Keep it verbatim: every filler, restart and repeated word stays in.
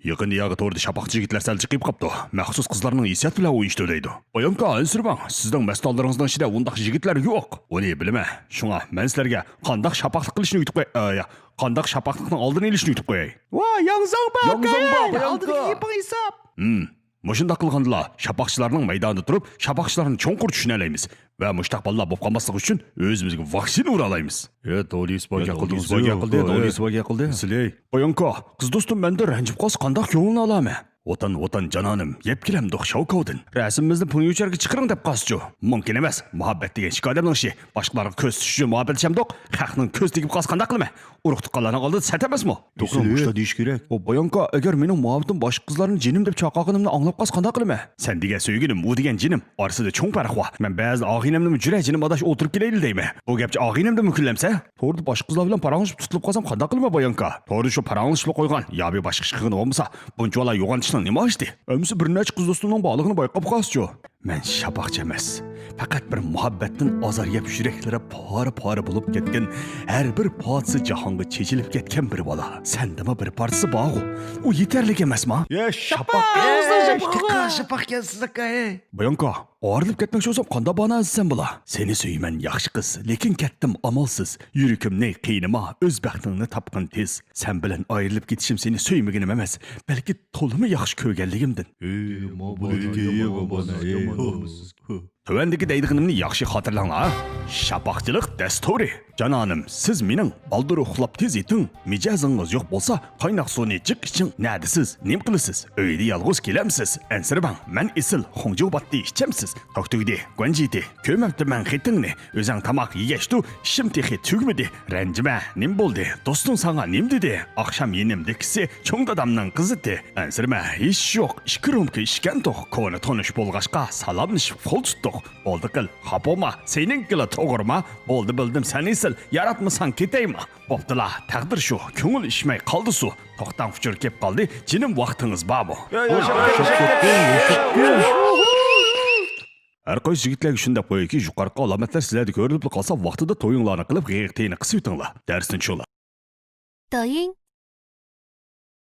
يېقىندا ياغا توردا شاپاقچى يىگىتلەر سەل جىقىيىپ قاپتۇ. مەخسۇس قىزلارنىڭ ھېسسىياتى بىلەن ئوينىشىدۇ دەيدۇ. بايانكا، ئەنسىرىمەڭ، سىزنىڭ مەستانلىرىڭىزنىڭ ئىچىدە ئۇنداق يىگىتلەر يوق. ئۇنى بىلىمەن. شۇڭا مەن سىلەرگە قانداق شاپاقلىق قىلىشنى ئۆگىتىپ قوي-، ئە، يا، قانداق شاپاقلىقنىڭ ئالدىنى ئېلىشنى ئۆگىتىپ قوياي. ۋا، ياڭزاڭبا، ياڭزاڭبا، ئاكاي، بايانكا. ئالدىدىكى يىپىڭ ھېساب. ھىم. مۇشۇنداق قىلغاندىلا، شاپاقچىلارنىڭ مەيداندا تۇرۇپ، شاپاقچىلارنى چوڭقۇر چۈشىنەلەيمىز ۋە مۇشۇنداق بالىلار بولۇپ قالماسلىقى ئۈچۈن ئۆزىمىزگە ۋاكسىنا ئۇرالايمىز. ھە، دولىس باي گەپ قىلدى، دولىس باي گەپ قىلدى، دولىس باي گەپ قىلدى. سىلەي. بايانكا، قىز دوستۇم مەندىن رەنجىپ قالسا قانداق كۆڭلىنى ئالامەن؟ ۋاتان، ۋاتان جانانىم، يەپ كېلەمدۇق شاۋكاۋدىن. رەسىمىمىزنى پۇنيۇچەرگە چىقىرىڭ دەپ قالسىچۇ؟ مۇمكىن ئەمەس، مۇھەببەت دېگەن ئىككى ئادەمنىڭ ئىشى. باشقىلارغا كۆرسىتىش ئۈچۈن مۇھەببەتلىشەمدۇق؟ خەقنىڭ كۆزى تېگىپ قالسا قانداق قىلىمەن؟ ئۇرۇق تۇغقانلارنىڭ ئالدىدا سەت ئەمەسمۇ؟ توغرا، مۇشۇنداق دېيىش كېرەك. ئو، بايانكا، ئەگەر مېنىڭ مۇھەببىتىم باشقا قىزلارنى جېنىم دەپ چاقىرغىنىمنى ئاڭلاپ قالسا قانداق قىلىمەن؟ سەن دېگەن سۆيگىنىم، ئۇ دېگەن جېنىم ئارىسىدا چوڭ پەرق بار. مەن بەزىدە ئاغىنەمنىمۇ جۈرە جېنىم ئاداش ئولتۇرۇپ كېلەيلى دەيمەن. بۇ گەپچە ئاغىنەمدىنمۇ كۈنلەمسە؟ توردا باشقا قىزلار بىلەن پاراڭلىشىپ تۇتۇلۇپ قالسام قانداق قىلىمەن بايانكا؟ توردا شۇ پاراڭلىشىپلا قويغان، يا بىر باشقا ئىش قىلغىنى بولمىسا، بۇنچىۋالا يوغان ئىشنىڭ نېمە ھاجىتى؟ ئەمىسە بىر نەچچە قىز دوستۇمنىڭ بارلىقىنى بايقاپ قالسىچۇ؟ مەن شاپاقچى ئەمەس. پەقەت بىر مۇھەببەتتىن ئازار يەپ يۈرەكلىرى پارە-پارە بولۇپ كەتكەن ھەر بىر پارچىسى جاھانغا چېچىلىپ كەتكەن بىر بالا. سەندىمۇ بىر پارچىسى بارغۇ. ئۇ يېتەرلىك ئەمەسما؟ يا شاپاق! شاپاق! شاپاق! شاپاق ئەكەلسىزلىك، ھەي! بايانكا، ئايرىلىپ كەتمەكچى بولسام قانداق باھانە ئىزدىسەم بولا؟ سېنى سۆيىمەن ياخشى قىز، لېكىن كەتتىم ئامالسىز. يۈرىكىمنى قىينىما، ئۆز بەختىڭنى تاپقىن تېز. سەن بىلەن ئايرىلىپ كېتىشىم سېنى سۆيمىگىنىم ئەمەس، بەلكى تولىمۇ ياخشى كۆرگەنلىكىمدىن. تۆۋەندىكى دەيدىغىنىمنى ياخشى خاتىرىلەڭلار. شاپاقچىلىق دەستۇرى. جانانىم، سىز مېنىڭ، بالدۇر ئۇخلاپ تېز يېتىڭ. مىجەزىڭىز يوق بولسا، قايناق سۇنى جىق ئىچىڭ. نەدىسىز؟ نېمە قىلىسىز؟ ئۆيدە يالغۇز كېلەمسىز؟ ئەنسىرىمەڭ، مەن ئېسىل خۇڭجۇ باتتى ئىچەمسىز؟ توك تۈگىدى، گۇەنجىتى، كۆرمەپتىمەن خېتىڭنى. ئۆزەڭ تاماق يېگەچتۇ، ئىشىم تېخى تۈگىمىدى. رەنجىمە، نېمە بولدى؟ دوستۇڭ ساڭا نېمە دېدى؟ ئاخشام يېنىمدىكىسى چوڭ دادامنىڭ قىزىتى. ئەنسىرىمە، ھېچ يوق، ئىككى رومكا ئىچكەنتۇق. كونا تونۇش بولغاچقا سالاملىشىپ قول تۇتتۇق. بولدى قىل، خاپا بولما، سېنىڭكىلا توغرىما؟ بولدى، بىلدىم، سەن ئېسىل، ياراتمىساڭ كېتەيما. بوپتۇلا، تەقدىر شۇ، كۆڭۈل ئىشمەي قالدى سۇ. توختاڭ، ئۇچۇر كېلىپ قالدى، جېنىم، ۋاقتىڭىز بارمۇ؟ ھەر قايسى يىگىتلەرگە شۇنداق قويايكى، يۇقىرىقى ئالامەتلەر سىلەردە كۆرۈلۈپلا قالسا، ۋاقتىدا تويۇڭلارنى قىلىپ، غىغىتىنى قىسىۋېتىڭلار. دەرسنى چۈشىنىڭلار. دايىڭ،